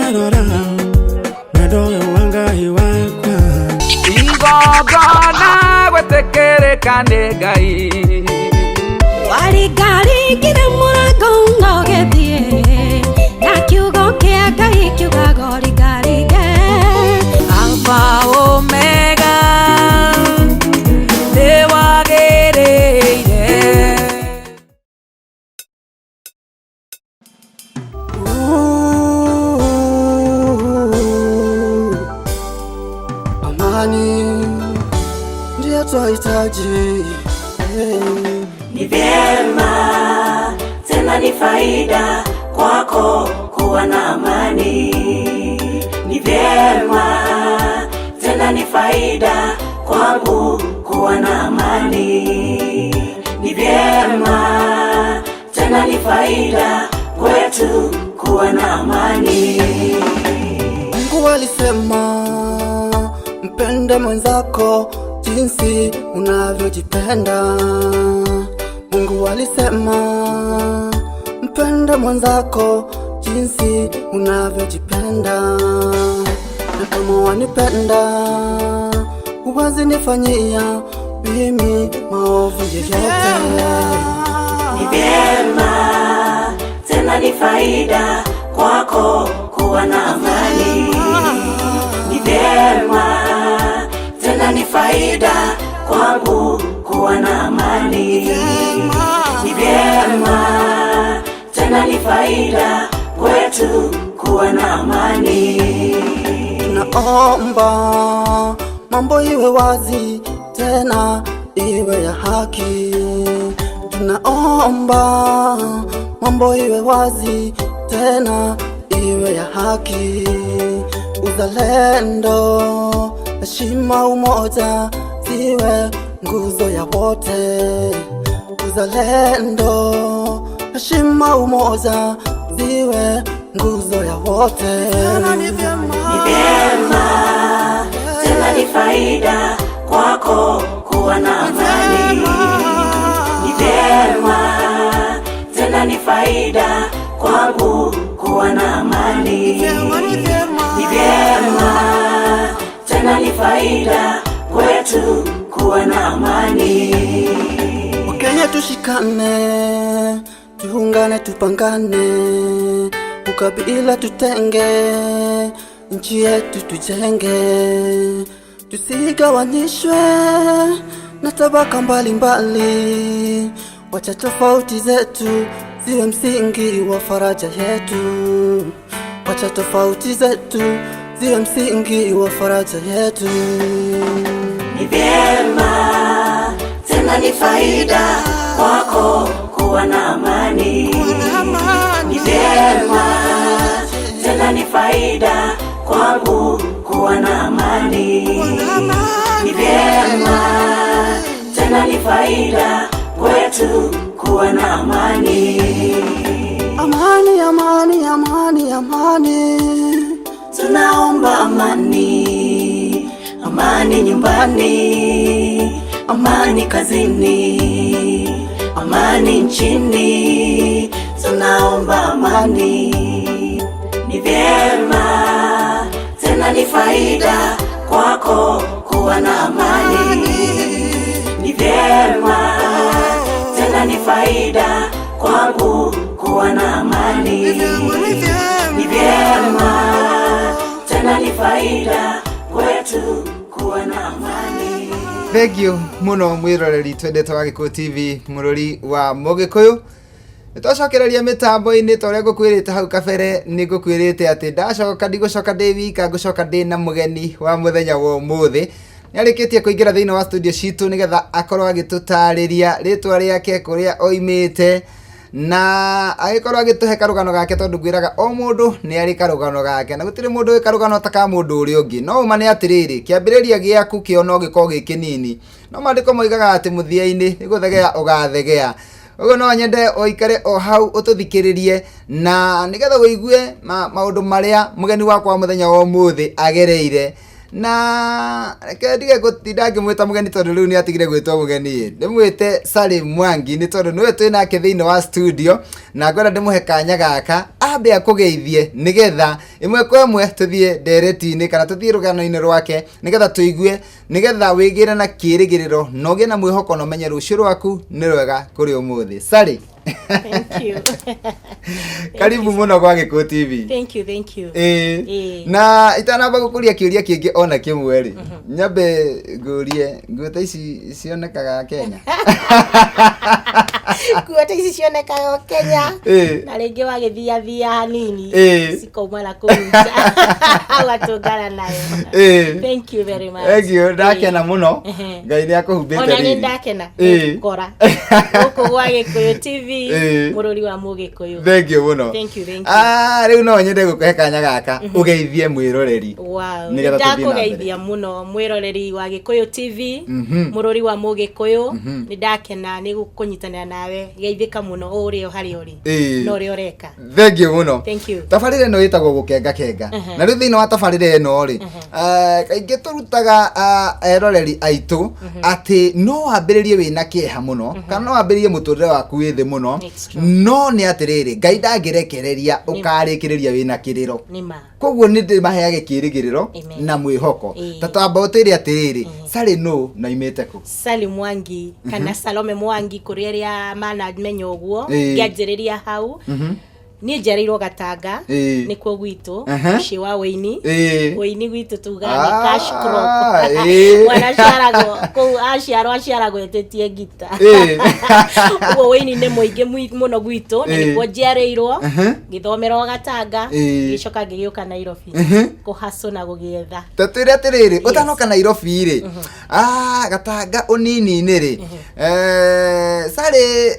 Nderora wendo ũyũ wa Ngai wakwa. Igongona gwĩtĩkĩrĩka nĩ Ngai. Waringaringire mũrango na ũgĩthiĩ, na kiugo kĩa Ngai kiugaga ũringaringe. Alpha Omega, nĩwagĩrĩire. Amani ndiyo twahitaji. Hey. Ni vyema tena ni faida kwako kuwa na amani. Ni vyema tena ni faida kwangu kuwa na amani. Ni vyema tena ni faida kwetu kuwa na amani. Mungu alisema mpende mwenzako jinsi unavyojipenda. Mungu alisema mpende mwenzako jinsi unavyojipenda. Na kama wanipenda, huwezi nifanyia mimi maovu yeyote. Ni vyema tena ni faida kwako kuwa na amani. Ni vyema tena ni faida kwangu kuwa na amani. Ni vyema tena ni faida kwetu kuwa na amani. Naomba mambo iwe wazi tena iwe ya haki. Tunaomba mambo iwe wazi tena iwe ya haki. Uzalendo, heshima, umoja ziwe nguzo ya wote. Uzalendo, heshima, umoja ziwe nguzo ya wote. Ni vyema tena ni faida kwako kuwa na amani. Ni vyema tena ni faida kwangu kuwa na amani. Ni vyema tena ni faida kwetu kuwa na amani. Wakenya tushikane, tuungane, tupangane, ukabila tutenge, nchi yetu tujenge, tusigawanyishwe na tabaka mbalimbali, wacha tofauti zetu ziwe msingi wa faraja yetu, wacha tofauti zetu ziwe msingi wa faraja yetu. Ni vyema tena ni faida kwako kuwa na amani. Ni vyema tena ni faida kwangu kuwa na amani. Ni vyema tena ni faida kwetu kuwa na amani. Amani, amani, amani, amani. Tunaomba amani, amani nyumbani, amani kazini, amani nchini. Tunaomba amani. Ni vyema tena ni faida kwako kuwa na amani. Ni vyema tena ni faida kwangu kuwa na amani. Ni vyema tena ni faida kwetu kuwa na amani. Thengio muno mwiroreri twendete wa Gikuyu TV, mũrũri wa Mũgĩkũyũ. Nĩtwacokereria mĩtambo-inĩ ta ũrĩa ngũkwĩrĩte hau kabere. Nĩ ngũkwĩrĩte atĩ ndacoka ndigũcoka ndĩ wika, ngũcoka ndĩ na mũgeni wa mũthenya wa ũmũthĩ. Nĩ arĩkĩtie kũingĩra thĩinĩ wa studio citũ nĩgetha akorwo agĩtũtarĩria rĩtwa rĩake, kũrĩa oimĩte, na agĩkorwo agĩtũhe karũgano gake, tondũ ngwĩraga o mũndũ nĩ arĩ karũgano gake na gũtirĩ mũndũ wĩ karũgano ta ka mũndũ ũrĩa ũngĩ. No ũma nĩ atĩrĩrĩ, kĩambĩrĩria gĩaku kĩo no gĩkorwo gĩ kĩnini, no maandĩko moigaga atĩ mũthia-inĩ nĩ gũthegea ũgathegea. Ũguo no nyende ũikare o hau ũtũthikĩrĩrie na nĩgetha ũigue maũndũ marĩa mũgeni wakwa wa mũthenya wa ũmũthĩ agereire. Na reke ndige gũtinda ngĩmwĩta mũgeni, tondũ rĩu nĩ atigire gwĩtwo mũgeni. Ndĩmwĩte Salim Mwangi nĩ tondũ nĩwe twĩ nake thĩinĩ wa studio, na ngwenda ndĩmũhe kanya gaka ambe. Ambe akũgeithie nĩgetha ĩmwe kwa ĩmwe tũthiĩ ndereti-inĩ kana tũthiĩ rũgano-inĩ rwake nĩgetha tũigue, nĩgetha wĩgĩre na kĩĩrĩgĩrĩro na ũgĩe na mwĩhoko na ũmenye rũciũ rwaku nĩ rwega kũrĩ ũmũthĩ. Sally. Thank you. Karibu mũno gwa Gĩkũyũ TV. Thank you, thank you. Ĩĩ. Ĩĩ. Na itanamba gũkũria kĩũria kĩngĩ ona kĩmwe rĩ, nyambe ngũrie, nguo ta ici cionekaga Kenya? Nguo ta ici cionekaga o Kenya. Ĩĩ. Na rĩngĩ wagĩthiathia hanini cikauma na kũu nja ũgatũngana nayo. Thank you very much. Thank you, ndakena mũno. Ehe. Ngai nĩ akũhumbĩte Ona nĩ riri. ndakena gũkora gũkũ gwa Gĩkũyũ TV, mũrũri wa Mũgĩkũyũ. Thank you mũno. Thank you, thank you. Ah, rĩu no nyende gũkũhe kanya gaka ũgeithie mwĩroreri. Wow, Nĩgetha tũthiĩ na mbere. ndakũgeithia mũno mwĩroreri wa Gĩkũyũ TV, mũrũri wa Mũgĩkũyũ. Nĩ ndakena nĩ kũnyitanĩra nawe, geithĩka mũno o ũrĩa harĩa ũrĩ na ũrĩa ũreka. Thank you mũno. Thank you. Tabarĩra ĩno ĩtagwo gũkenga kenga. Na rĩu thĩinĩ wa tabarĩra ĩno rĩ, kaingĩ tũrutaga eroreri aitũ atĩ no wambĩrĩrie wĩna kĩeha mũno kana no wambĩrĩrie mũtũrĩre waku wĩ thĩ mũno. It's true. No nĩ atĩrĩrĩ, Ngai ndangĩrekereria ũkarĩkĩrĩria wĩna kĩrĩro. Nĩ ma. Koguo nĩ ndĩmaheage kĩĩrĩgĩrĩro Amen. na mwĩhoko. Ta twamba ũtwĩre atĩrĩrĩ, Sally nũ na imĩte kũ? Sally Mwangi kana Salome Mwangi kũrĩ arĩa manamenya ũguo, ngĩanjĩrĩria hau. Niĩ njiarĩirwo Gatanga, nĩkuo gwitũ, mũciĩ wa Wĩini. Wĩini gwitũ tugaga nĩ cash crop. Mwana aciaragwo kũu, aciarwo aciaragwo etĩtie ngita. Ũguo wĩini nĩ mũingĩ mũno gwitũ, na nĩkuo njiarĩirwo, ngĩthomera o Gatanga, ngĩcoka ngĩgĩũka Nairobi kũhacũ na gũgĩetha. Ta twĩre atĩrĩrĩ, ũtanoka Nairobi rĩ, Gatanga ũnini-inĩ rĩ, Sally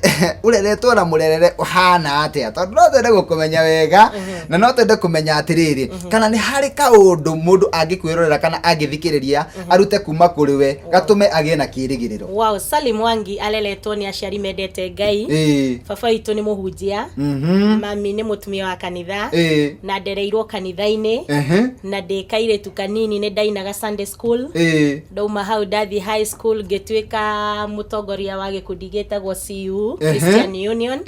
ũreretwo na mũrerere ũhana atĩa? Tondũ no twende gũkũmenya wega na no twende kũmenya atĩrĩrĩ, kana nĩ harĩ kaũndũ mũndũ angĩkwĩrorera kana angĩthikĩrĩria arute kuma kũrĩ we gatũme agĩe na kĩĩrĩgĩrĩro. Wow, Sally Mwangi areretwo nĩ aciari mendete Ngai. Baba witũ nĩ mũhunjia, mami nĩ mũtumia wa kanitha, na ndereirwo kanitha-inĩ, na ndĩ kairĩtu kanini nĩ ndainaga Sunday school. Ndauma hau ndathiĩ high school ngĩtuĩka mũtongoria wa gĩkundi gĩtagwo CU, Christian Union.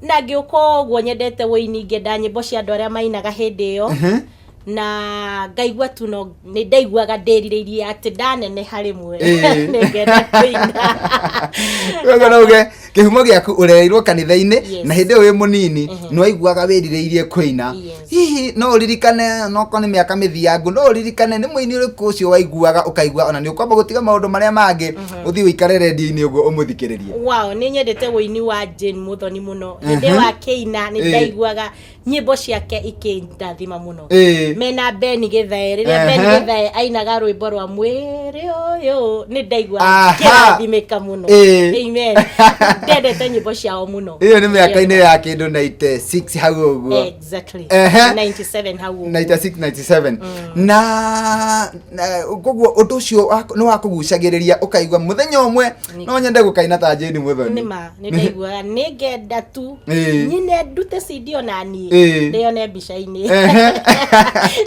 Na ngĩũka ũguo nyendete ũini, ngĩenda nyĩmbo cia andũ arĩa mainaga hĩndĩ ĩyo. Na ngaigua tu no nĩ ndaiguaga ndĩrirĩirie atĩ ndaneneha rĩmwe nĩngenda kũina. Koguo no uge kĩhumo gĩaku ũrereirwo kanitha-inĩ, na hĩndĩ ĩyo wĩ mũnini nĩ waiguaga wĩrirĩirie kũina. Hihi no ũririkane, nokorwo nĩ mĩaka mĩthiangu, no ũririkane nĩ mũini ũrĩkũ ũcio waiguaga ũkaigua ona nĩ ũkwamba gũtiga maũndũ marĩa mangĩ ũthiĩ ũikare redio-inĩ ũguo ũmũthikĩrĩrie? Wow, nĩ nyendete ũini wa Jane Muthoni mũno. Hĩndĩ ĩyo akĩina nĩ ndaiguaga nyĩmbo ciake ikĩndathima mũno. Mena Ben Githae, rĩrĩa Ben Githae ainaga rwĩmbo rwa mwĩrĩ ũyũ nĩ ndaiguaga ngĩrathimĩka mũno. Amen. Ndendete nyĩmbo ciao mũno. Ĩyo nĩ mĩaka-inĩ ya kĩndũ 96 hau ũguo. Exactly. 97 hau ũguo. 96, 97. Na koguo ũndũ ũcio nĩ wakũgucagĩrĩria ũkaigua mũthenya ũmwe no nyende gũkaina ta Jane Muthoni. Nĩ ma, nĩ ndaiguaga nĩ ngenda tu nyine ndute CD ona niĩ ndĩone mbica-inĩ.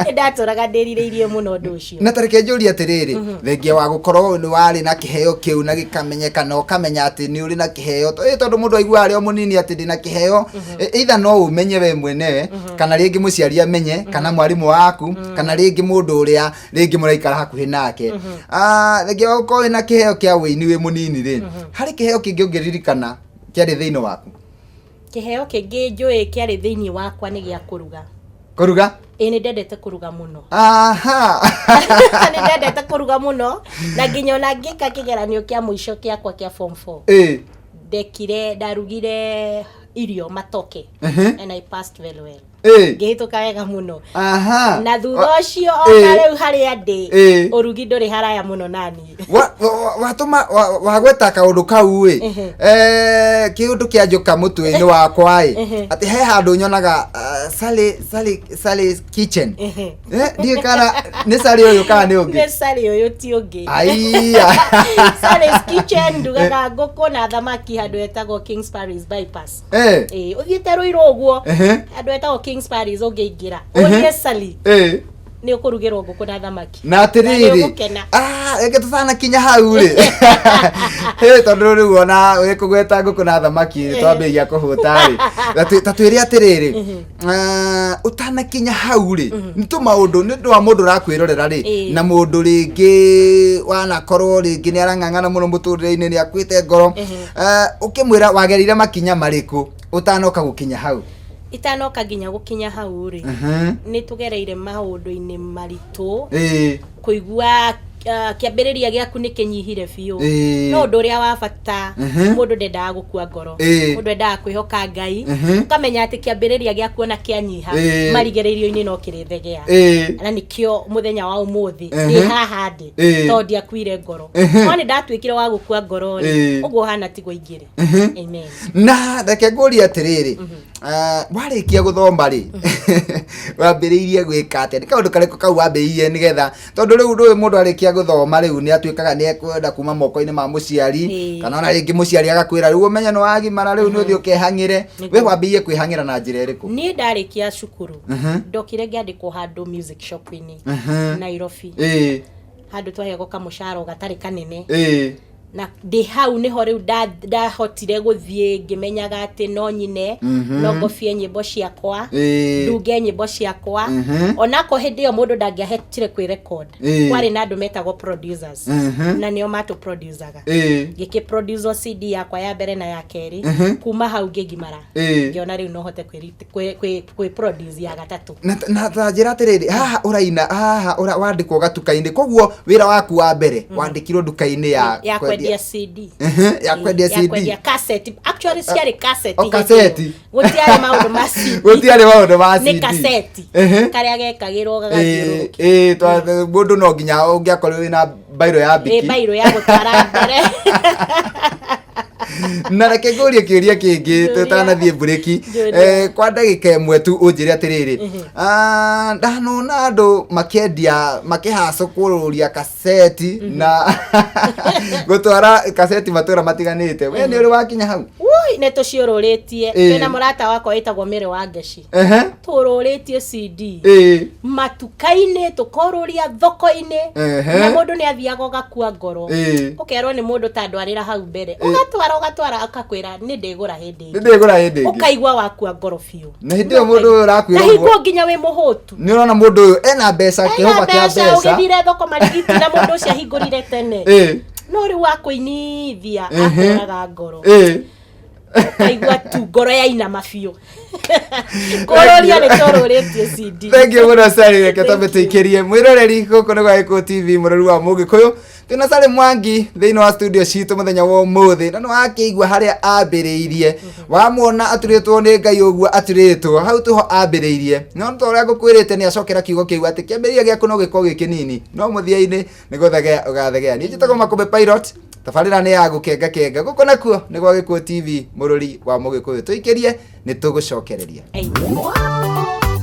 Nĩ ndatũraga ndĩrirĩirie mũno ũndũ ũcio. Na tareke njũrie atĩrĩrĩ, thengia wa gũkorwo nĩ warĩ na kĩheo kĩu na gĩkamenyeka na ũkamenya atĩ nĩ ũrĩ na kĩheo, tondũ mũndũ aiguaga arĩ o mũnini atĩ ndĩna kĩheo, either no ũmenye we mwenyewe, kana rĩngĩ mũciari amenye, kana mwarimũ waku, kana rĩngĩ mũndũ ũrĩa rĩngĩ mũraikara hakuhĩ nake. Thengia wa gũkorwo wĩna kĩheo kĩa ũini wĩ mũnini rĩ, harĩ kĩheo kĩngĩ ũngĩririkana kĩarĩ thĩinĩ waku? Kĩheo kĩngĩ njũĩ kĩarĩ thĩinĩ wakwa nĩ gĩa kũruga. Kũruga? Ĩĩ, nĩ ndendete kũruga mũno. Nĩ ndendete kũruga mũno, na nginya ona ngĩka kĩgeranio kĩa mũico gĩakwa kĩa form 4. Ndekire, ndarugire irio matoke. And I passed very well. Ngĩhĩtũka wega mũno. Na thutha ũcio ona rĩu harĩa ndĩ, ũrugi ndũrĩ haraya mũno nani. Watũma wagweta kaũndũ kau ĩ, kĩũndũ kĩanjũka mũtwe-inĩ wakwa ĩ, atĩ he handũ nyonaga Sally, Sally, Sally's Kitchen. Ndiũĩ kana nĩ Sally ũyũ kana nĩ ũngĩ. Nĩ Sally ũyũ ti ũngĩ. Aiya. Sally's Kitchen, ndugaga ngũkũ na thamaki handũ hetagwo Kings Paris Bypass. Ũthiĩte Ruiru ũguo, handũ hetagwo Kings Paris ũngĩingĩra. Ũrie Sally. Nĩ ũkũrugĩrwo ngũkũ na thamaki. Na atĩrĩrĩ, Na nĩ ũgũkena. Ah, reke tũtanakinya hau rĩ. Hĩ, tondũ rĩu ona wĩkũgweta ngũkũ na thamaki twambĩrĩria kũhũta rĩ. Ta twĩre atĩrĩrĩ, ah, ũtanakinya hau rĩ, nĩ tũmaũndũ nĩ ũndũ wa mũndũ ũrakwĩrorera rĩ, na mũndũ rĩngĩ wanakorwo rĩngĩ nĩ arang'ang'ana mũno mũtũrĩre-inĩ, nĩ akuĩte ngoro. Ah, ũkĩmwĩra wagereire makinya marĩkũ ũtanoka gũkinya hau? Itanoka nginya gũkinya hau rĩ, nĩ tũgereire maũndũ-inĩ maritũ, kũigua kĩambĩrĩria gĩaku nĩ kĩnyihire biũ. No ũndũ ũrĩa wa bata, mũndũ ndendaga gũkua ngoro, mũndũ endaga kwĩhoka Ngai, ũkamenya atĩ kĩambĩrĩria gĩaku ona kĩanyiha, marigĩrĩrio-inĩ no kĩrĩthegea. Na nĩkĩo mũthenya wa ũmũthĩ ndĩ haha ndĩ, tondũ ndiakuire ngoro. No nĩ ndatuĩkire wa gũkua ngoro rĩ, ũguo hana tiguo ingĩrĩ. Amen. Na reke ngũrie atĩrĩrĩ, ah, warĩkia gũthoma rĩ, wambĩrĩirie gwĩka atĩa? Nĩ kaũndũ karĩkũ kau wambĩrĩirie nĩgetha, tondũ rĩu ndũĩ mũndũ arĩkia gũthoma rĩu nĩ atuĩkaga nĩ ekwenda kuma moko-inĩ ma mũciari, kana ona rĩngĩ mũciari agakwĩra rĩu ũmenye nĩ wagimara, rĩu nĩ ũthiĩ ũkehang'ĩre. We wambĩrĩirie kwĩhang'ĩra na njĩra ĩrĩkũ? Niĩ ndarĩkia cukuru, ndokire ngĩandĩkwo handũ music shop-inĩ Nairobi, handũ twaheagwo kamũcara o gatarĩ kanene. Na ndĩ hau nĩho rĩu ndahotire gũthiĩ ngĩmenyaga atĩ no nyine, no ngobie nyĩmbo ciakwa, ndunge nyĩmbo ciakwa. Onako hĩndĩ ĩyo mũndũ ndangĩahotire kwĩ record. Kwarĩ na andũ metagwo producers, na nĩo matũ producaga. Ngĩkĩ produce CD yakwa ya mbere na ya kerĩ. Kuma hau ngĩgimara, ngĩona rĩu no hote kwĩ produce ya gatatũ. Na ta njĩra atĩrĩrĩ, haha ũraina haha wandĩkwo gatuka-inĩ, koguo wĩra waku wa mbere wandĩkirwo nduka-inĩ ya ya kwendia CD. Ya kwendia Ya CD. Kwendia cassette. Actually ciarĩ cassette. O Hĩndĩ ĩyo. cassette. Gũtiarĩ maũndũ ma CD. Gũtiarĩ maũndũ ma Nĩ CD. cassette karĩa gekagĩrwo gagathiũrũrũkio. Mũndũ no nginya ũngĩakorirwo wĩna bairo ya biki. Bairo ya gũtwara mbere. Na reke ngũrie kĩũria kĩngĩ Njũria. tũtanathiĩ mburĩki. Njũria. Kwa ndagĩka ĩmwe tu ũnjĩre atĩrĩrĩ, ah, ndanona andũ makĩendia makĩhacũ kũrũria kaseti na gũtwara kaseti matũra matiganĩte, we nĩ ũrĩ wakinya hau? Ui, nĩ tũciũrũrĩtie. Twĩna mũrata wakwa wĩtagwo Mĩrĩ wa Ngeci. Tũrũrĩtie CD matuka-inĩ, tũkorũria thoko-inĩ. Na mũndũ nĩ athiaga ũgakua ngoro. Ũkerwo nĩ mũndũ ta ndwarĩra hau mbere, ũgatwara ũgatwara, akakwĩra nĩ ndĩgũra hĩndĩ Nĩ ĩngĩ. Ndĩgũra hĩndĩ ĩngĩ. Ũkaigua wakua ngoro biũ. Na hĩndĩ ĩyo mũndũ ũyũ ũrakwĩra Na ũguo, hingo nginya wĩ mũhũtu. Nĩ ũrona mũndũ ũyũ ena mbeca, Ena kĩhũba kĩa mbeca, mbeca. Ũgĩthire thoko marigiti na mũndũ ũcio ahingũrire tene. No rĩu wakũinithia, akũraga ngoro. Ũkaigua tu ngoro yainama biũ. Kũrũria nĩ tũrũrĩtie CD. Thank you mũno Sally, reke twambe Thank you. tũikĩrie mwĩroreri. Gũkũ nĩ gwa Gĩkũyũ TV, mũrori wa Mũgĩkũyũ. Twĩna Sally Mwangi thĩinĩ wa studio citũ mũthenya wa ũmũthĩ, na nĩ wakĩigua harĩa ambĩrĩirie. Wamuona aturĩtwo nĩ Ngai ũguo aturĩtwo hau tuho ambĩrĩirie, no ta ũrĩa ngũkwĩrĩte nĩ acokera kiugo kĩu atĩ kĩambĩrĩria gĩaku no gĩkorwo gĩ kĩnini, no mũthia-inĩ nĩ gũthegea ũgathegea. Niĩ njĩtagwo Makũmbĩ Pilot, tabarĩra nĩ ya gũkenga kenga. Gũkũ nakuo nĩ gwa Gĩkũyũ TV, mũrũri wa Mũgĩkũyũ. Tũikĩrie, nĩ tũgũcokereria. Amen.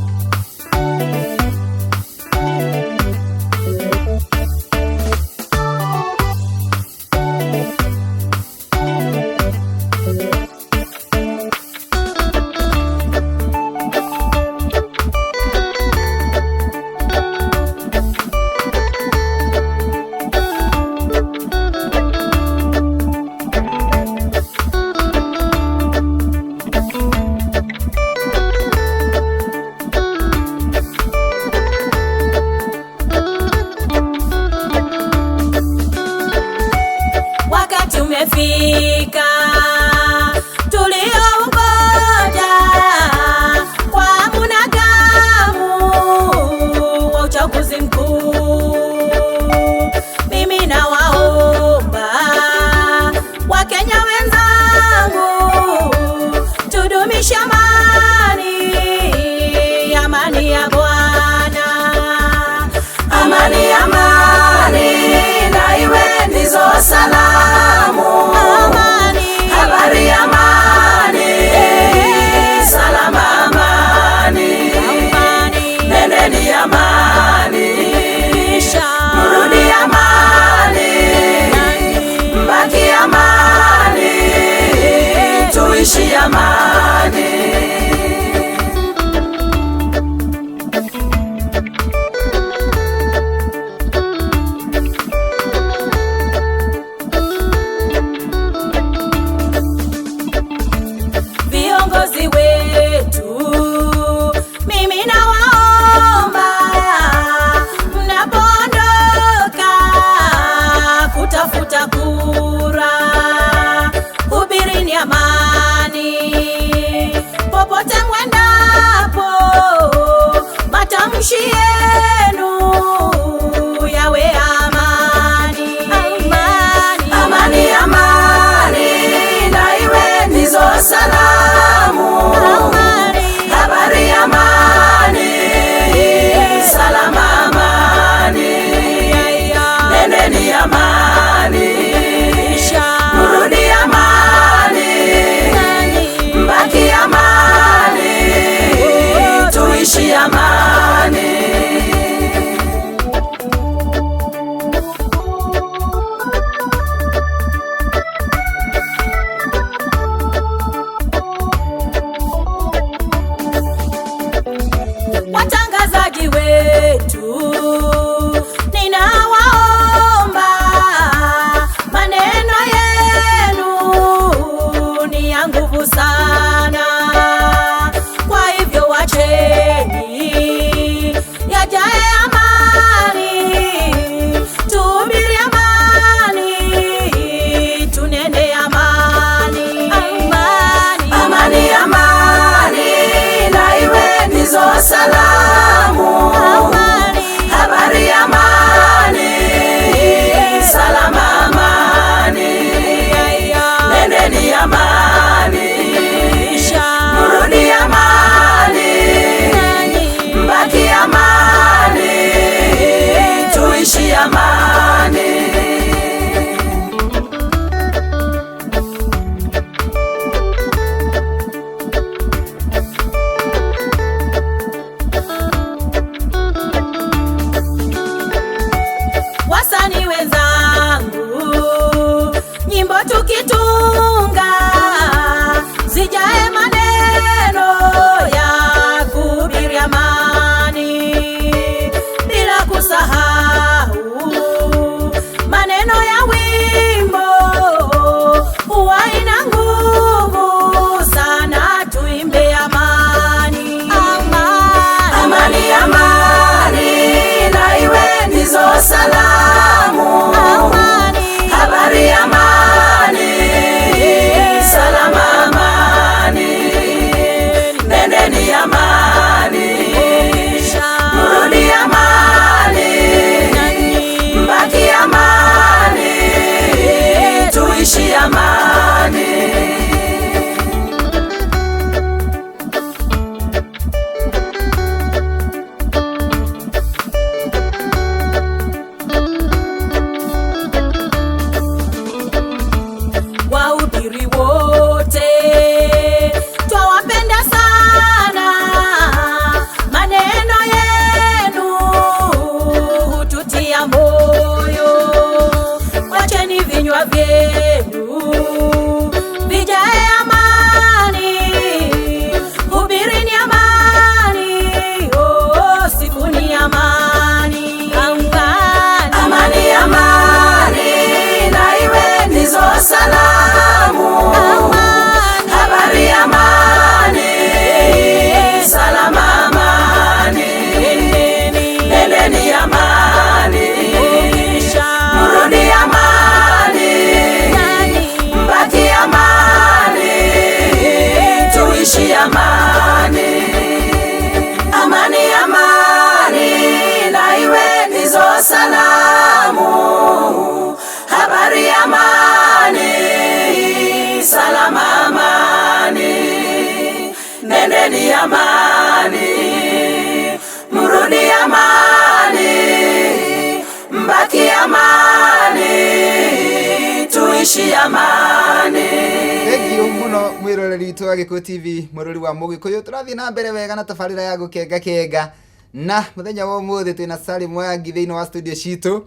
witũ wa Gĩkũyũ TV, mũrori wa Mũgĩkũyũ, tũrathiĩ na mbere wega na tabarĩra ya gũkenga kenga, na mũthenya wa ũmũthĩ twĩna Sally Mwangi thĩinĩ wa studio citũ,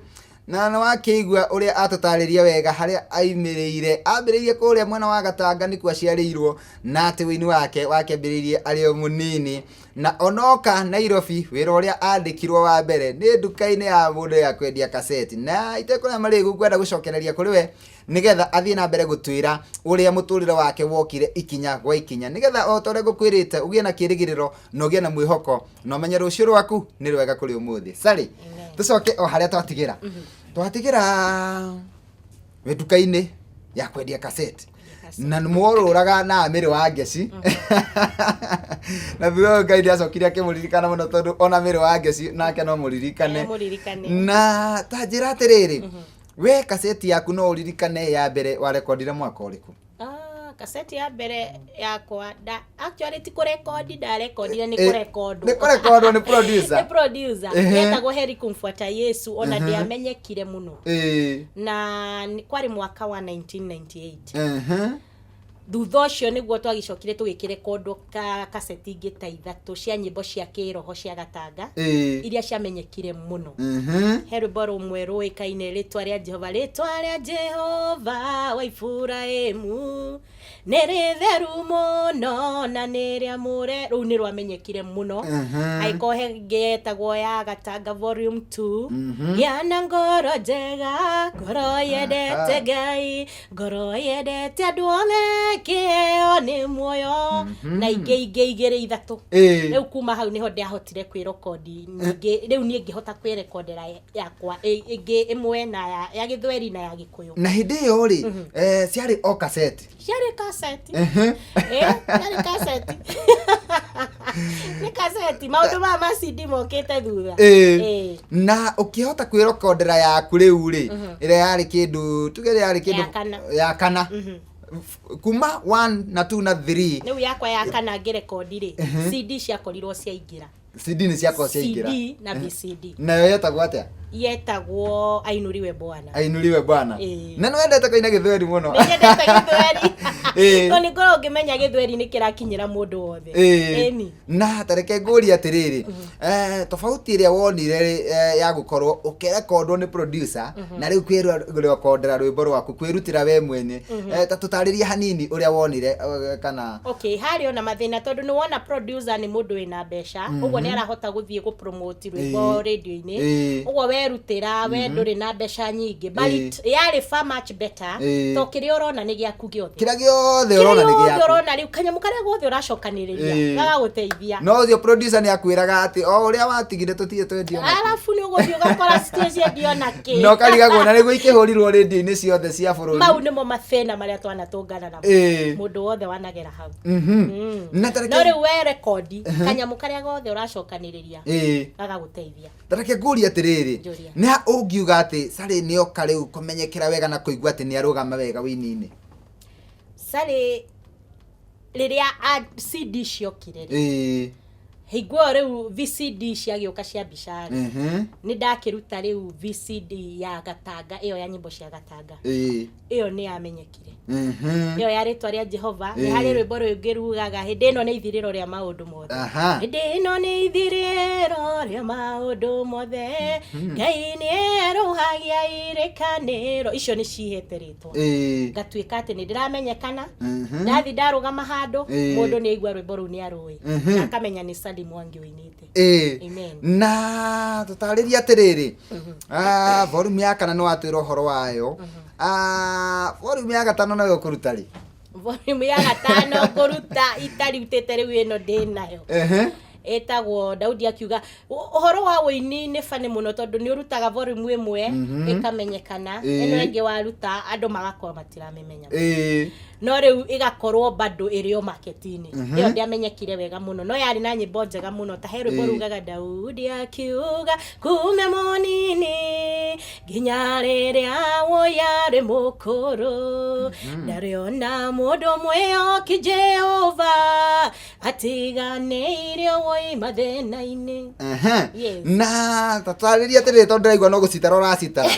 na nĩ wakĩigua ũrĩa atũtarĩria wega harĩa aimĩrĩire. Ambĩrĩirie kũrĩa mwena wa Gatanga nĩkuo aciarĩirwo, na atĩ ũini wake wakĩambĩrĩirie arĩ o mũnini, na onoka Nairobi wĩra ũrĩa andĩkirwo wa mbere nĩ nduka-inĩ ya mũndũ ya kwendia kaseti, na itekũrĩa marĩgu ngwenda gũcokereria kũrĩ we nigetha athiĩ na mbere gũtwĩra ũrĩa mũtũrĩre wake wokire ikinya gwa ikinya, nigetha o ta ũrĩa ngũkwĩrĩte ũgĩe na kĩrĩgĩrĩro na ũgĩe na mwĩhoko na ũmenye rũciũ rwaku nĩ rwega kũrĩ ũmũthĩ. Sally, tũcoke o harĩa twatigĩra. Twatigĩra wĩ nduka-inĩ ya kwendia kaseti na mworũraga na Mĩrĩ wa Ngeci, na thutha ũyũ Ngai nĩacokire akĩmũririkana mũno, tondũ ona Mĩrĩ wa Ngeci nake no mũririkane. Mũririkane. Na ta njĩra atĩrĩrĩ, we kaseti yaku no ũririkane ya mbere warekondire mwaka ũrĩkũ? Ah, kaseti ya mbere yakwa da actually ti kũrekondi ndarekondire, nĩ kũrekondwo. Nĩ kũrekondwo nĩ producer. Nĩ producer. Yetagwo Heri Kumfuata Yesu, ona ndĩamenyekire mũno. Na kwarĩ mwaka wa 1998. Thutha ũcio nĩguo twagĩcokire tũgĩkĩrekondwo kaseti ingĩ ta ithatũ cia nyĩmbo cia kĩroho cia Gatanga iria ciamenyekire mũno. He rwĩmbo rũmwe rũĩkaine, rĩtwa rĩa Jehova, rĩtwa rĩa Jehova wa Iburahĩmu nĩ rĩtheru mũno na nĩ rĩamũre. Rũu nĩ rwamenyekire mũno. Angĩkorwo he ĩngĩ yetagwo ya Gatanga volume 2, gĩa na ngoro njega, ngoro yendete Ngai, ngoro yendete andũ othe, kĩheo nĩ muoyo, na ingĩ ingĩ igĩrĩ ithatũ. Rĩu kuma hau nĩho ndahotire kwĩrekondi ningĩ. Rĩu niĩ ngĩhota kwĩrekondera yakwa ĩngĩ ĩmwe na ya Gĩthweri na ya Gĩkũyũ. Na hĩndĩ ĩyo rĩ, ciarĩ o kaseti? Ciarĩ kaseti. Ciarĩ kaseti, nĩ kaseti. Maũndũ maya ma CD mokĩte thutha. Na ũkĩhota kwĩrekondera yaku rĩu rĩ, ĩrĩa yarĩ kĩndũ tuge yarĩ kĩndũ Ya kana. Ya kana. Kuma 1 na 2 na 3. Rĩu yakwa ya kana ngĩrekondi rĩ, CD ciakorirwo ciaingĩra. CD nĩ ciakorwo ciaingĩra. CD na VCD. Nayo yetagwo atĩa? Yetagwo Ainuriwe Bwana. Ainuriwe Bwana. Ĩĩ. Na nĩ wendete kũina Gĩthweri mũno. Nĩnyendete Gĩthweri. To nĩ ngoragwo ngĩmenya Gĩthweri nĩ kĩrakinyĩra mũndũ wothe. Ĩni. Na tareke ngũrie atĩrĩrĩ, tofauti ĩrĩa wonire rĩ, ya gũkorwo ũkĩrekondwo nĩ producer na rĩu kwĩrekondera rwĩmbo rwaku, kwĩrutĩra we mwene, ta tũtarĩrie hanini ũrĩa wonire, kana Okay, harĩ ona mathĩna, tondũ nĩ wona producer nĩ mũndũ wĩna mbeca, ũguo nĩ arahota gũthiĩ gũpromote rwĩmbo radio-inĩ. Ũguo werutĩra we ndũrĩ na mbeca nyingĩ, but yarĩ far much better to kĩrĩa ũrona nĩ gĩaku gĩothe. Kĩrĩa gĩothe ũrona nĩ kĩrĩa gĩothe gĩaku. Ũrona rĩu kanyamũ karĩa gothe ũracokanĩrĩria gagagũteithia. No ũcio producer nĩ akwĩraga atĩ o ũrĩa watigire tũtirĩ twendio nakĩ. Arabu nĩ ũgũthiĩ ũgakora citirĩ ciendio nakĩ. Na ũkarigagwo na nĩguo ikĩhũrirwo rĩndio-inĩ ciothe cia bũrũri. Mau nĩmo mathĩna marĩa twanatũngana namo. Mũndũ wothe wanagera hau. Na tareke No rĩu we rekondi kanyamũ karĩa gothe ũracokanĩrĩria gagagũteithia. Tareke ngũrie atĩrĩrĩ, Njũria. nĩ ha ũngiuga atĩ Sally nĩoka rĩu kũmenyekera wega na kũigua atĩ nĩ arũgama wega wĩini-inĩ? Sally rĩrĩa CD ciokire rĩ, hingo ĩyo rĩu VCD ciagĩũka cia mbica rĩ, nĩ ndakĩruta rĩu VCD ya Gatanga, ĩyo ya nyĩmbo cia Gatanga. Ĩyo nĩ yamenyekire, ĩyo ya rĩtwa rĩa Jehova. Nĩ harĩ rwĩmbo rũngĩ rugaga, hĩndĩ ĩno nĩ ithirĩro rĩa maũndũ mothe. Hĩndĩ ĩno nĩ ithirĩro rĩa maũndũ mothe, Ngai nĩ erũhagia irĩkanĩro. Icio nĩ cihete rĩtwa, ngatuĩka atĩ nĩ ndĩramenyekana. Ndathi ndarũgama handũ, mũndũ nĩ aigua rwĩmbo rũu nĩ arũĩ na akamenya nĩ Sally Mwangi ũinĩte. Amen. Na tũtarĩrie atĩrĩrĩ, volume ya kana nĩ watwĩra ũhoro wayo. Volume ya gatano nayo ũkũruta rĩ? Volume ya gatano ngũruta itarutĩte rĩu, ĩno ndĩ nayo, ĩtagwo Daudi Akiuga. Ũhoro wa ũini nĩ bani mũno, tondũ nĩ ũrutaga volume ĩmwe ĩkamenyekana, ĩno ĩngĩ waruta andũ magakorwo matiramĩmenya, no rĩu ĩgakorwo bado ĩrĩ o market-inĩ. Ĩyo ndĩamenyekire wega mũno, no yarĩ na nyĩmbo njega mũno, ta he rwĩmbo rugaga Daudi akiuga kume mũnini nginya rĩrĩa woyarĩ mũkũrũ, ndarĩ ona mũndũ mwĩhoki Jehova atiganĩirio woi mathĩna-inĩ. Yes. Na tatarĩria atĩrĩrĩ, tondũ ndĩraigua no gũcitara ũracitara.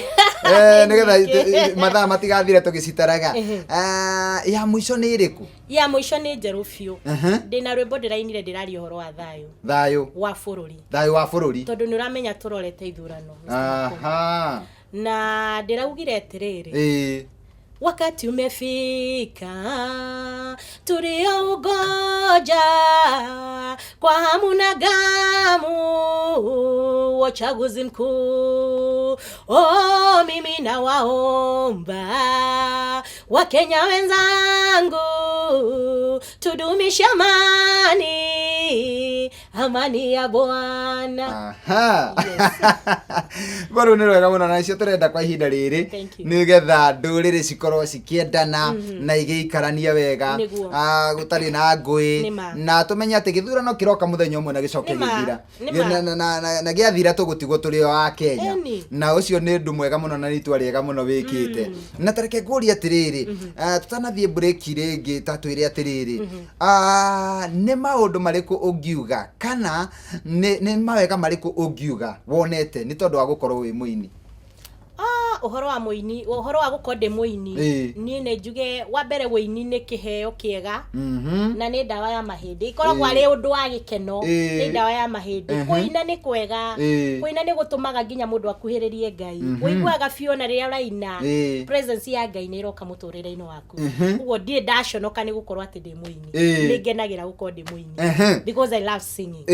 Nĩgetha mathaa matigathire tũgĩcitaraga. Ya mũico nĩ ĩrĩkũ? Ya mũico nĩ njerũ biũ. Ndĩna rwĩmbo ndĩrainire ndĩraria ũhoro wa thayũ. Thayũ wa bũrũri. Thayũ wa bũrũri. Tondũ nĩ ũramenya tũrorete ithurano. Na ndĩraugire atĩrĩrĩ. Wakati umefika tulioungoja kwa hamu na gamu uchaguzi mkuu. Oh, mimi nawaomba Wakenya wenzangu tudumishe amani, amani ya Bwana. Aha. Rũu nĩ rwega mũno na icio tũrenda kwa ihinda rĩrĩ nĩgetha ndũrĩrĩ cikorwo cikĩendana na igĩikarania wega gũtarĩ na ngũĩ na tũmenye atĩ gĩthurano kĩroka mũthenya ũmwe na gĩcoke gĩthira na gĩathira tũgũtigwo tũrĩ o a Kenya na ũcio nĩ ũndũ mwega mũno na nĩ itua rĩega mũno wĩkĩte. Na tareke ngũrie atĩrĩrĩ, tũtanathiĩ break rĩngĩ ta twĩre atĩrĩrĩ, nĩ maũndũ marĩkũ ũngiuga kana nĩ mawega marĩkũ ũngiuga wonete nĩ tondũ wa gũkorwo wĩ mũini? Ũhoro wa mũini, ũhoro wa gũkorwo ndĩ mũini, niĩ nĩ njuge wa mbere ũini nĩ kĩheo kĩega na nĩ ndawa ya mahĩndĩ. Ikoragwo arĩ ũndũ wa gĩkeno, nĩ ndawa ya mahĩndĩ. Kũina nĩ kwega, kũina nĩ gũtũmaga nginya mũndũ akuhĩrĩrie Ngai. Ũiguaga biũ na rĩrĩa ũraina presence ya Ngai nĩ ĩroka mũtũrĩre-inĩ waku. Ũguo ndirĩ ndaconoka nĩ gũkorwo atĩ ndĩ mũini. Nĩ ngenagĩra gũkorwo ndĩ mũini because I love singing.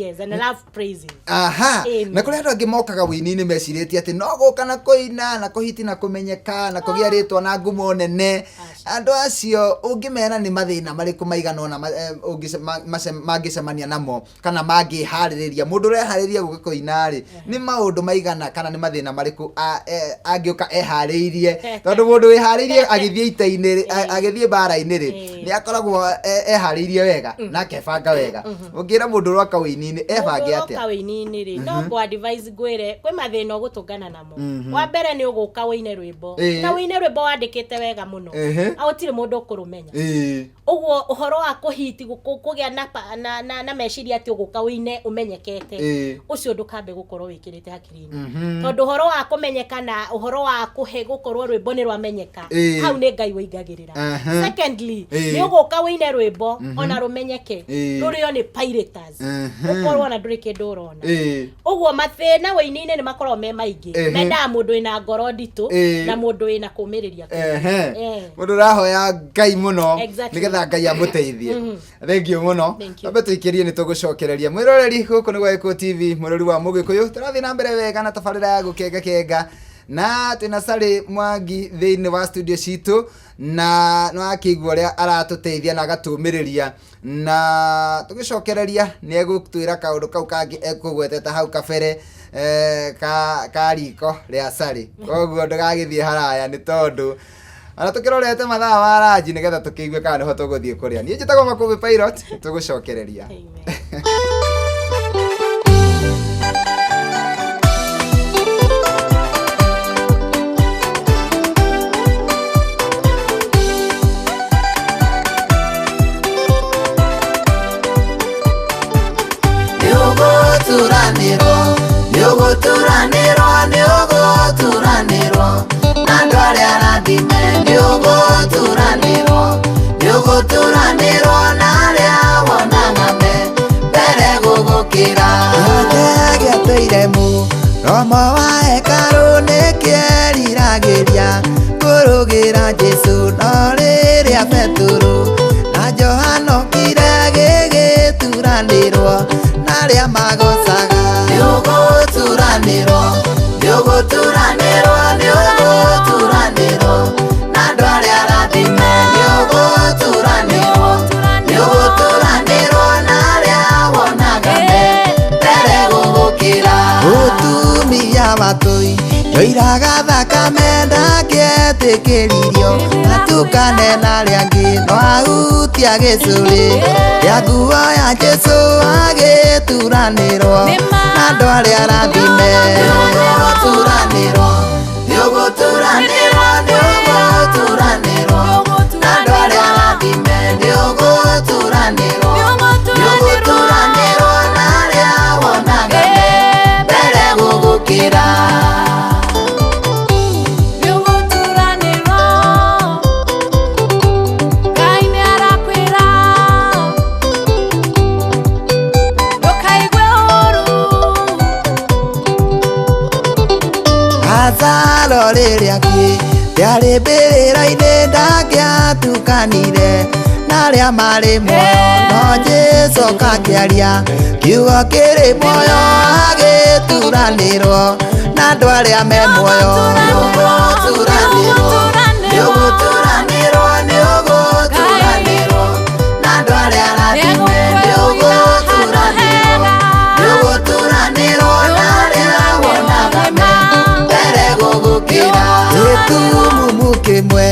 Yes, and I love praising. Aha. Na kũrĩ andũ angĩ mokaga wĩini-inĩ mecirĩtie atĩ no gũka na kũina na kũhiti na kũmenyeka na kũgĩa rĩtwa na ngumo nene. Andũ acio ũngĩmera nĩ mathĩna marĩkũ maigana ũna mangĩcemania namo kana mangĩharĩrĩria mũndũ ũreharĩria gũka kũina rĩ, nĩ maũndũ maigana kana nĩ mathĩna marĩkũ angĩũka eharĩirie? Tondũ mũndũ wĩharĩirie agĩthiĩ ita-inĩ, agĩthiĩ mbara-inĩ rĩ, nĩ akoragwo eharĩirie wega na akebanga wega. Ũngĩra mũndũ ũroka wĩini-inĩ ebange atĩa? Ũroka wĩini-inĩ rĩ, no ngũ advise ngwĩre kwĩ mathĩna ũgũtũngana namo. Wa mbere nĩ ũgũka wĩine rwĩmbo na wĩine rwĩmbo wandĩkĩte wega mũno, gũtirĩ mũndũ ũkũrũmenya. Ũguo ũhoro wa kũhiti kũgĩa na meciria atĩ ũgũka wĩine ũmenyekete, ũcio ndũkambe gũkorwo wĩkĩrĩte hakiri-inĩ. Tondũ ũhoro wa kũmenyeka na ũhoro wa kũhe gũkorwo rwĩmbo nĩ rwamenyeka, hau nĩ Ngai wĩingagĩrĩra. Secondly, nĩ ũgũka wĩine rwĩmbo ona rũmenyeke, rũrĩo nĩ piraters, ũkorwo ona ndũrĩ kĩndũ ũrona. Ũguo mathĩna wĩini-inĩ nĩ makoragwo me maingĩ. Mendaga mũndũ wĩna ngoro nditũ na mũndũ wĩna kũmĩrĩria. Mũndũ ũrahoya Ngai mũno nĩgetha Ngai amũteithie. Thank you mũno. Ambe tũikĩrie nĩ tũgũcokereria mwĩroreri gũkũ nĩ gwa Gĩkũyũ TV, mwĩrori wa Mũgĩkũyũ. Tũrathiĩ na mbere wega na tabarĩra ya gũkenga kenga na twĩna Sally Mwangi thĩinĩ wa studio citũ na nĩ wakĩigua ũrĩa aratũteithia na agatũmĩrĩria na tũgĩcokereria nĩ egũtwĩra kaũndũ kau kangĩ ekũgwetete hau kabere ka riko rĩa Sally. Koguo ndũgagĩthiĩ haraya nĩ tondũ ona tũkĩrorete mathaa ma ranji nĩgetha tũkĩigue kana nĩho tũgũthiĩ kũrĩa. Niĩ njĩtagwo Makũmbĩ Pilot, tũgũcokereria. Nĩũgũturanĩrwo, nĩũgũturanĩrwo na andũ arĩa arathime. Nĩũgũturanĩrwo, nĩũgũturanĩrwo na arĩa wonaga me mbere gũgũkĩra. Gĩothe gĩatũire mũromo wa hekarũ nĩkĩeriragĩria kũrũgĩra Jesũ, no rĩrĩa Petero na Johana okire gĩgĩturanĩrwo na arĩa magocaga. Nĩũgũturanĩrwo, nĩũgũturanĩrwo, nĩũgũturanĩrwo na andũ arĩa arathime. Nĩũgũturanĩrwo, nĩũgũturanĩrwo na arĩa wonaga me mbere gũgũkĩra. Mũtumia watũi yoiraga thakame ndangĩetĩkĩririo atukane na arĩa angĩ, no ahutia gĩcũrĩ kĩa nguo ya Jesũ agĩturanĩrwo na andũ arĩa arathime. Nĩũgũturanĩrwo, nĩũgũturanĩrwo, nĩũgũturanĩrwo na andũ arĩa arathime. Nĩũgũturanĩrwo, nĩũgũturanĩrwo na arĩa wonaga me mbere gũgũkĩra. Lazaro rĩrĩa kĩ rĩarĩ mbĩrĩra-inĩ ndangĩatukanire na arĩa marĩ muoyo, no Jesũ akĩaria kiugo kĩrĩ muoyo, agĩturanĩrwo na andũ arĩa me muoyo. Nĩũgũturanĩrwo, nĩũgũturanĩrwo, nĩũgũturanĩrwo na andũ arĩa arathime. Nĩũgũturanĩrwo, nĩũgũturanĩrwo na arĩa wonaga me mbere gũgũkĩra. Gĩtumumu kĩmwe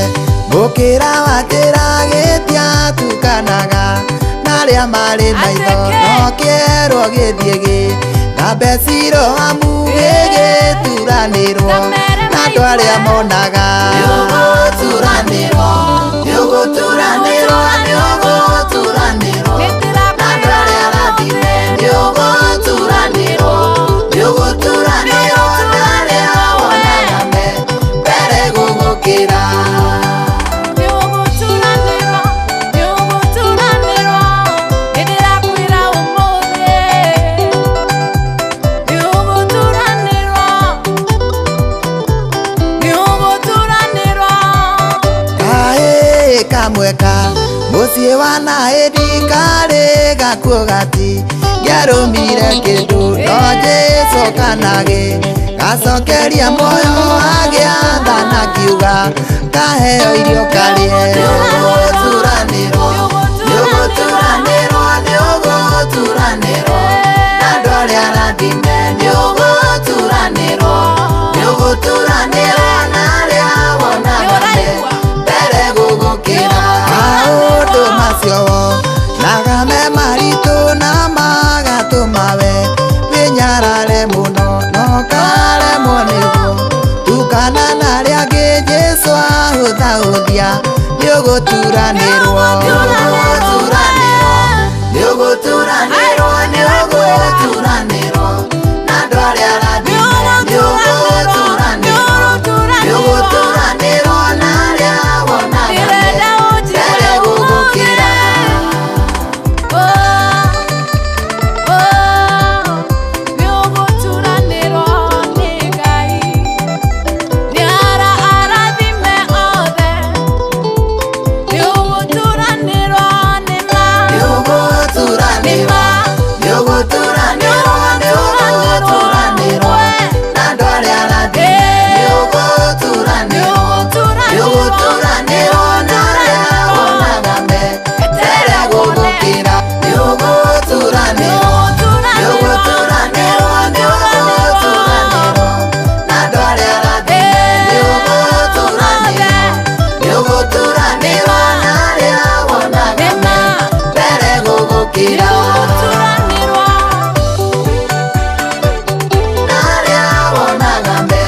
mũkĩra wa njĩra gĩtiatukanaga na arĩa marĩ maitho, no kĩerwo gĩthiĩ gĩ thambe Siloamu, gĩgĩturanĩrwo na andũ arĩa monaga. Nĩũgũturanĩrwo, nĩũgũturanĩrwo, nĩũgũturanĩrwo na andũ arĩa arathime. Nĩũgũturanĩrwo, nĩũgũturanĩrwo na arĩa wonaga me mbere gũgũkĩra. Nĩũgũturanĩrwo, nĩũgũturanĩrwo, nĩndĩrakwĩra ũmũthĩ. Nĩũgũturanĩrwo, nĩũgũturanĩrwo. Kahĩĩ kamwe ka mũciĩ wa Naĩni karĩ gakuo gati ngĩarũmire kĩndũ, no Jesũ kanagĩ gacokeria muoyo, agĩathana kiuga kaheo irio karĩe. Nĩũgũturanĩrwo, nĩũgũturanĩrwo, nĩũgũturanĩrwo na andũ arĩa arathime. Nĩũgũturanĩrwo, nĩũgũturanĩrwo na arĩa wonaga me mbere gũgũkĩra. Maũndũ macio wonaga me maritũ na magatũma we wĩnyarare mũno, no karemwo nĩguo tukana na arĩa angĩ. Jesũ ahũthahũthia, nĩũgũturanĩrwo, nĩũgũturanĩrwo, nĩũgũturanĩrwo, nĩũgũturanĩrwo na andũ arĩa arathime. Nĩũgũturanĩrwo, nĩũgũturanĩrwo na arĩa wonaga me Ndĩrenda ũnjĩre mbere gũgũkĩra. Nĩũgũturanĩrwo nĩ Ngai, nĩ arathime othe. Nĩũgũturanĩrwo nĩ ma. Nĩũgũturanĩrwo, nĩũgũturanĩrwo, nĩũgũturanĩrwo na andũ arĩa arathime. Nĩũgũturanĩrwo, nĩũgũturanĩrwo na arĩa wonaga me mbere gũgũkĩra. Nĩũgũturanĩrwo, nĩũgũturanĩrwo, nĩũgũturanĩrwo na andũ arĩa arathime. Nĩũgũturanĩrwo, nĩũgũturanĩrwo na arĩa wonaga me mbere gũgũkĩra. Nĩũgũturanĩrwo. Na arĩa wonaga me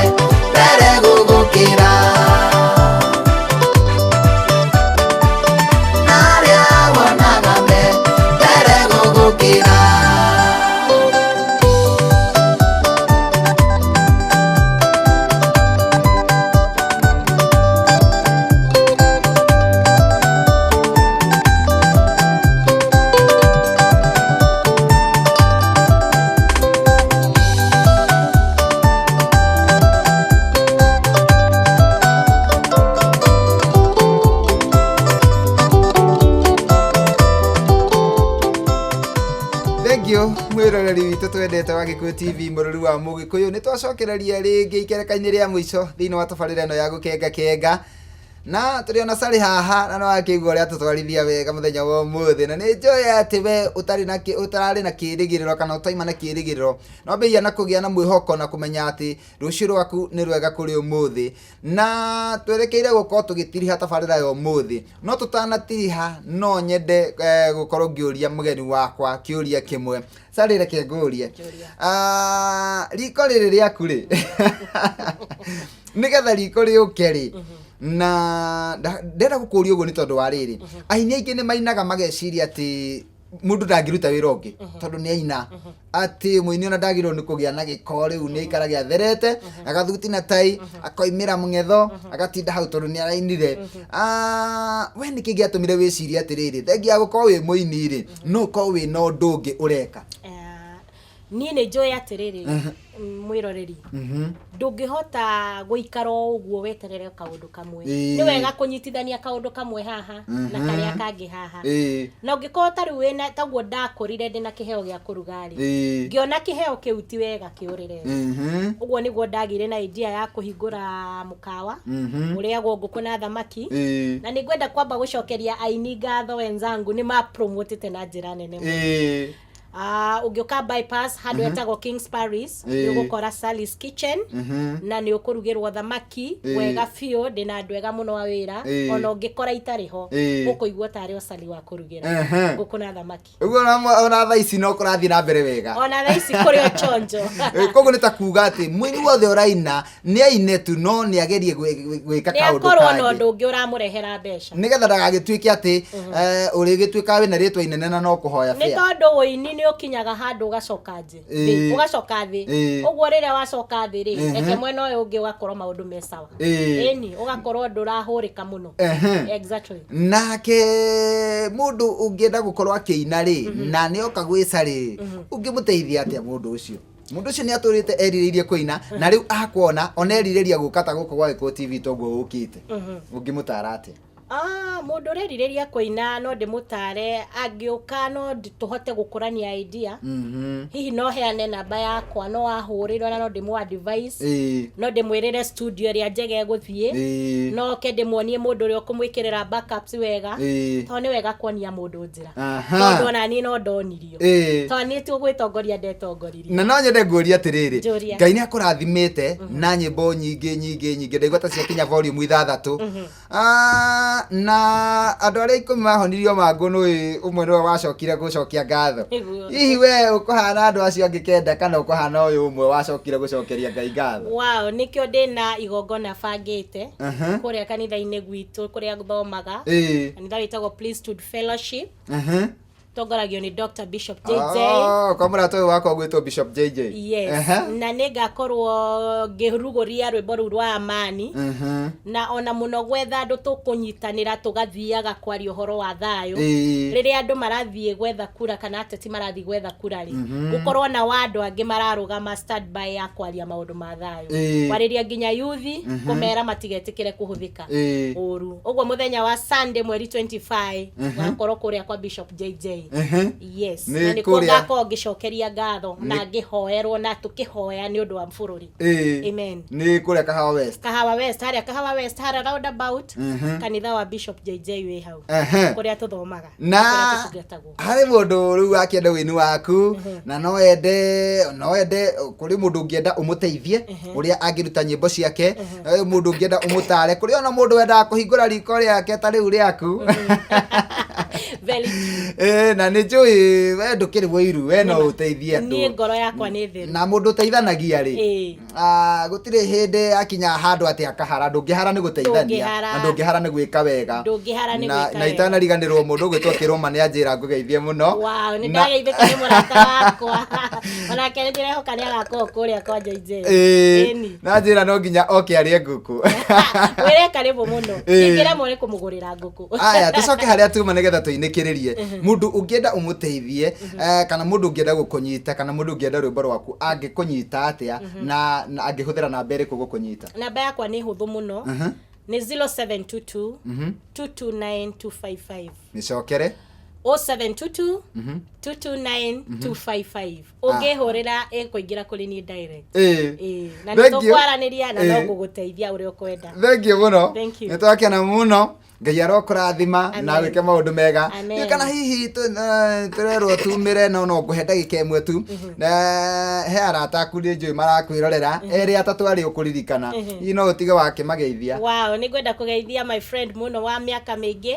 mbere gũgũkĩra. Na arĩa wonaga me mbere gũgũkĩra. Thank you mwiroreri witũ twendete wa Gĩkũyũ TV, mũrũri wa Mũgĩkũyũ. Nĩ twacokereria rĩngĩ ikereka-inĩ rĩa mũico thĩinĩ wa tabarĩra ĩno ya gũkenga kenga, na tũrĩ ona carĩ haha, na no akĩigua ũrĩa tũtwarithia wega mũthenya wa ũmũthĩ. Na nĩ njũĩ atĩ we ũtarĩ na ũtararĩ na kĩrĩgĩrĩro kana ũtaima na kĩrĩgĩrĩro, no ambĩrĩria na kũgĩa na mwĩhoko na kũmenya atĩ rũciũ rwaku nĩ rwega kũrĩ ũmũthĩ. Na twerekeire gũkorwo tũgĩtiriha tabarĩra ya ũmũthĩ, no tũtanatiriha no nyende gũkorwo ngĩũria mũgeni wakwa kĩũria kĩmwe. Carĩ, reke ngũrie. Ah, riko rĩrĩ rĩaku rĩ, nĩgetha riko rĩũke rĩ, na ndĩrenda gũkũria ũguo nĩ tondũ wa rĩrĩ, aini aingĩ nĩ mainaga mageciria atĩ mũndũ ndangĩruta wĩra ũngĩ tondũ nĩ aina, atĩ mũini ona ndagĩrĩirwo nĩ kũgĩa na gĩko, rĩu nĩ aikarage atherete, agathuti na tai, akoimĩra mũng'etho, agatinda hau tondũ nĩ arainire. Ah, we nĩkĩ gĩatũmire wĩcirie atĩrĩrĩ, thengia ya gũkorwo wĩ mũini rĩ, no ũkorwo wĩna ũndũ ũngĩ ũreka? Niĩ nĩ njũĩ atĩrĩrĩ, mwĩroreri, ndũngĩhota gũikara o ũguo weterere kaũndũ kamwe. Nĩ wega kũnyitithania kaũndũ kamwe haha na karĩa kangĩ haha. Na ũngĩkorwo ta rĩu wĩna taguo ndakũrire ndĩna kĩheo gĩa kũruga rĩ, ngĩona kĩheo kĩu ti wega kĩũrĩre. Ũguo nĩguo ndagĩire na idea ya kũhingũra mũkawa ũrĩagwo ngũkũ na thamaki. Na nĩ ngwenda kwamba gũcokeria aini ngatho wenzangu, nĩ mapromotete na njĩra nene mũno. Ah, ũngĩũka bypass handũ hetagwo Kings Paris, nĩ ũgũkora Sally's Kitchen na nĩ ũkũrugĩrwo thamaki wega biũ. Ndĩna andũ ega mũno a wĩra. Ona ũngĩkora itarĩ ho, ũkũigua tarĩ o Sally wa kũrugĩra ngũkũ na thamaki. Ũguo ona thaa ici no kũrathiĩ na mbere wega? Ona thaa ici kũrĩ o chonjo. Koguo nĩ ta kuga atĩ mũini wothe ũraina nĩ aine tu, no nĩ agerie gwĩka nĩ kaũndũ akorwo na kangĩ ũndũ ũngĩ ũramũrehera mbeca, nĩgetha ndagagĩtuĩke atĩ ũrĩgĩtuĩka wĩna rĩtwa inene na no kũhoya nĩ fare. Tondũ ũini nĩ ũkinyaga handũ ũgacoka nje thĩ, ũgacoka thĩ. Ũguo rĩrĩa wacoka thĩ rĩ, reke mwena ũyũ ũngĩ ũgakorwo maũndũ me sawa. Ĩni, ũgakorwo ndũrahũrĩka mũno. Exactly. Nake mũndũ ũngĩenda gũkorwo akĩina rĩ, na nĩ oka gwĩca rĩ, ũngĩmũteithia atĩa mũndũ ũcio? Mũndũ ũcio nĩ atũrĩte erirĩirie kũina, na rĩu akuona ona erirĩria gũka ta gũkũ gwa Gĩkũyũ TV toguo ũkĩte, ũngĩmũtara atĩa? Ah, mũndũ ũrerirĩria kũina, no ndĩmũtare angĩũka no tũhote gũkũrania idea. Hihi no heane namba yakwa, no ahũrĩrwo na no ndĩmũ advise, no ndĩmwĩrĩre studio ĩrĩa njega ĩgũthiĩ, no ke ndĩmuonie mũndũ ũrĩa ũkũmwĩkĩrĩra backups wega, tondũ nĩ wega kuonia mũndũ njĩra, tondũ ona niĩ no ndonirio, tondũ niĩ ti gwĩtongoria ndetongoririe. Na no nyende ngũrie atĩrĩrĩ. Njũria. Ngai nĩ akũrathimĩte na nyĩmbo nyingĩ nyingĩ nyingĩ, ndaigua ta ciakinya volume 6. Ah, na andũ arĩa 10 mahonirio mangũ, nĩ ũmwe nĩwe wacokire gũcokia ngatho. Nĩguo. Hihi we ũkũhana andũ acio angĩ 9 kana ũkũhana ũyũ ũmwe wacokire gũcokeria Ngai ngatho? Wow, nĩkĩo ndĩna igongona bangĩte kũrĩa kanitha-inĩ gwitũ kũrĩa thomaga, kanitha wĩtagwo Priesthood Fellowship, tongoragio nĩ Dr. Bishop JJ. Oh, kwa mũrata ũyũ wakwa ũgwĩtwo Bishop JJ. Yes. Na nĩ ngakorwo ngĩrugũria rwĩmbo rũu rwa amani, na ona mũno gwetha andũ tũkũnyitanĩra tũgathiaga kwaria ũhoro wa thayũ. Rĩrĩa andũ marathiĩ gwetha kura kana ateti marathiĩ gwetha kura rĩ, gũkorwo na wa andũ angĩ mararũgama standby ya kwaria maũndũ ma thayũ, kwarĩria nginya yuthi, kũmera matigetĩkĩre kũhũthĩka ũru. Ũguo mũthenya wa Sunday mweri 25 gakorwo kũrĩa kwa Bishop JJ. Yes. Nĩ Na nĩkuo kũrĩa- ngakorwo ngĩcokeria ngatho na ngĩhoerwo na tũkĩhoya nĩ ũndũ wa bũrũri. Amen. Nĩ kũrĩa Kahawa West? Kahawa West, harĩa Kahawa West, harĩa roundabout, kanitha wa Bishop JJ wĩ hau, kũrĩa tũthomaga, na kũrĩa tũtungatagwo. Harĩ mũndũ rĩu akĩenda wĩini waku na no ende kũrĩ mũndũ ũngĩenda ũmũteithie ũrĩa angĩruta nyĩmbo ciake, mũndũ ũngĩenda ũmũtare, kũrĩ ona mũndũ wendaga kũhingũra riko rĩake ta rĩu rĩaku. Very true. Na nĩ njũĩ we ndũkĩrĩ wĩiru, we no ũteithie Niĩ andũ. ngoro yakwa nĩ theru. Na mũndũ ũteithanagia rĩ, gũtirĩ hĩndĩ akinya handũ atĩ akahara. Ndũngĩhara nĩ gũteithania. Ndũngĩhara. Na ndũngĩhara nĩ gwĩka wega. Ndũngĩhara nĩ na, gwĩka na wega. itanariganĩrwo, mũndũ ũgwĩtwo Kĩrũma nĩ anjĩra ngũgeithie mũno. Wow, nĩ ndageithĩka nĩ mũrata wakwa, onake nĩ ndĩrehoka nĩ agakorwo kũrĩa kwa JJ. Ĩni. Na njĩra no nginya oke arĩe ngũkũ. Wĩre karibu mũno. Ingĩremwo nĩ kũmũgũrĩra ngũkũ. Aya, tũcoke harĩa tuma nĩgetha tũinĩkĩrĩrie. Mũndũ ũngĩenda ũmũteithie, kana mũndũ ũngĩenda gũkũnyita, kana mũndũ ũngĩenda rwĩmbo rwaku, angĩkũnyita atĩa na angĩhũthĩra namba ĩrĩkũ gũkũnyita? Namba yakwa nĩ hũthũ mũno, nĩ 0722 229 255. Nĩcokere. 0722 229 255. Ũngĩhũrĩra ĩkũingĩra kũrĩ niĩ direct. Ĩĩ, na nĩ Thank you. tũkwaranĩria na no ngũgũteithia ũrĩa ũkwenda. Thank you mũno. Thank you. Nĩ twakena mũno. Ngai arokũrathima na Amen. wĩke maũndũ mega. Amen. Ndiũĩ kana hihi tũrerwo tumĩre, no ngũhe ndagĩka ĩmwe tu. Na he arata aku nĩ njũĩ marakwĩrorera, erĩ atatũ arĩ ũkũririkana, hihi no ũtige wakĩmageithia. Wow, nĩ ngwenda kũgeithia my friend mũno wa mĩaka mĩingĩ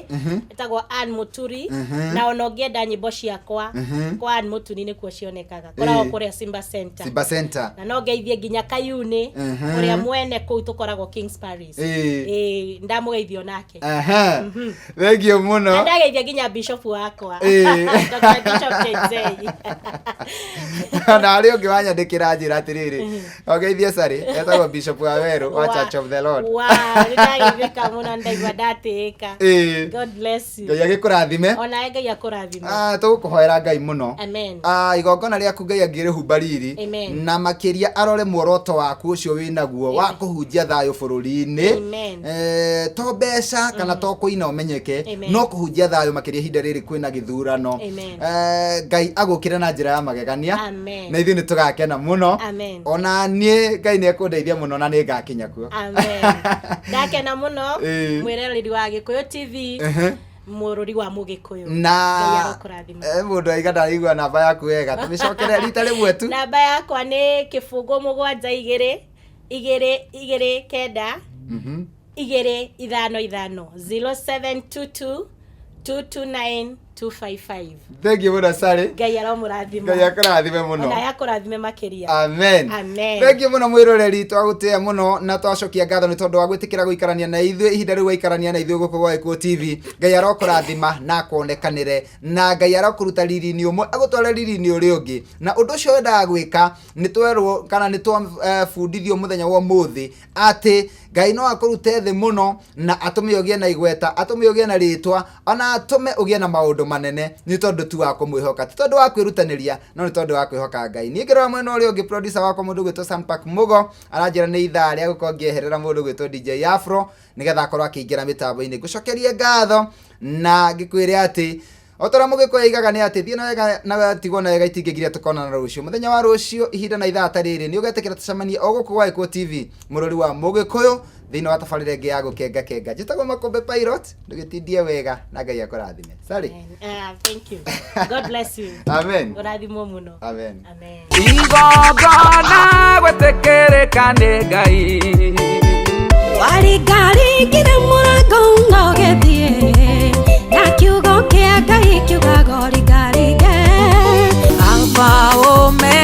ĩtagwo Ann Muturi, na ona ũngĩenda nyĩmbo ciakwa, kwa Ann Muturi nĩkuo cionekaga, koragwo kũrĩa Simba Center. Simba Center. Na no ngeithie nginya Kayuni, ũrĩa mwene kũu tũkoragwo Kings Paris. Ĩĩ, ndamũgeithio nake. Aha. Thank you Na mũno. ndageithia nginya bishop wakwa, Dr. Bishop JJ. Na harĩ ũngĩ wanyandĩkĩra njĩra atĩrĩrĩ, ogeithie Sari, etagwo Bishop wa Werũ wa Church of the Lord. Wow, nĩndagĩtheka mũno, ndaigua ndatĩĩka. God bless you. Ngai agĩkũrathime. Onawe Ngai akũrathime. Ah, tũgũkũhoera Ngai mũno. Amen. Ah, igongona rĩaku Ngai angĩrĩhumba riri. Amen. Na makĩria arore muoroto waku ũcio wĩnaguo wa kũhunjia thayũ bũrũri-inĩ. Amen. Eh, to mbeca kana to kũina ũmenyeke, Amen. no kũhunjia thayũ makĩria ihinda rĩrĩ kwĩna gĩthurano. Amen. Eh, Ngai agũkĩre na njĩra ya magegania. Amen. Na ithuĩ nĩ tũgakena mũno. Amen. Ona niĩ Ngai nĩ ekũndeithia mũno na nĩ ngakinya kuo. Amen. Ndakena mũno, mwĩroreri wa Gĩkũyũ TV, mũrũri wa Mũgĩkũyũ. Ngai Na arokũrathima. Mũndũ aiga ndaraigua namba yaku wega, tũmĩcokere rita rĩmwe tu. Namba yakwa nĩ 0 7 2 2 2 9 2 5 5 0722 229 255. Thengiũ mũno Sari. Ngai aromũrathima. Ngai akũrathime mũno. Onawe akũrathime makĩria. Amen. Amen. Thengiũ mũno mwĩroreri, twagũtĩa mũno na twacokia ngatho nĩ tondũ wa gwĩtĩkĩra gũikarania na ithuĩ ihinda rĩu waikarania na ithuĩ gũkũ gwa Gĩkũyũ TV. Ngai arokũrathima na akuonekanĩre, na Ngai arokũruta riri-inĩ ũmwe agũtware riri-inĩ ũrĩa ũngĩ. Na ũndũ ũcio wendaga gwĩka nĩ twerwo kana nĩ twabundithio mũthenya wa ũmũthĩ atĩ Ngai no akũrute thĩ mũno na atũme ũgĩe na igweta, atũme ũgĩe na rĩtwa, ona atũme ũgĩe na maũndũ manene nĩ tondũ tu wa kũmwĩhoka, ti tondũ wa kwĩrutanĩria, no nĩ tondũ wa kwĩhoka Ngai. Niĩ ngĩrora mwena ũrĩa ũngĩ, producer wakwa mũndũ ũgwĩtwo Sam Park Mugo aranjĩra nĩ ithaa rĩa gũkorwo ngĩeherera mũndũ ũgwĩtwo DJ Afro nĩgetha akorwo akĩingĩra mĩtambo-inĩ. Ngũcokerie ngatho na ngĩkwĩre atĩ o ta ũrĩa Mũgĩkũyũ aigaga nĩ atĩ thiĩ na wega na tigwo na wega itingĩgiria tũkonana rũciũ. Mũthenya wa rũciũ ihinda na ithaa ta rĩrĩ nĩ ũgetĩkĩra tũcemanie o gũkũ gwa Gĩkũyũ TV, mũrũri wa Mũgĩkũyũ, thĩinĩ wa tabarĩra ĩngĩ ya gũkenga kenga. Njĩtagwo Makũmbĩ Pilot, ndũgĩtindie wega na Ngai akũrathime. Sari. Amen. Thank you. God bless you. Amen. Ũrathimwo mũno. Amen. Amen. Igongona gwĩtĩkĩrĩka nĩ Ngai. Waringaringire mũrango ũgĩthiĩ, na kiugo kĩa Ngai kiugaga ũringaringe. Alpha Omega.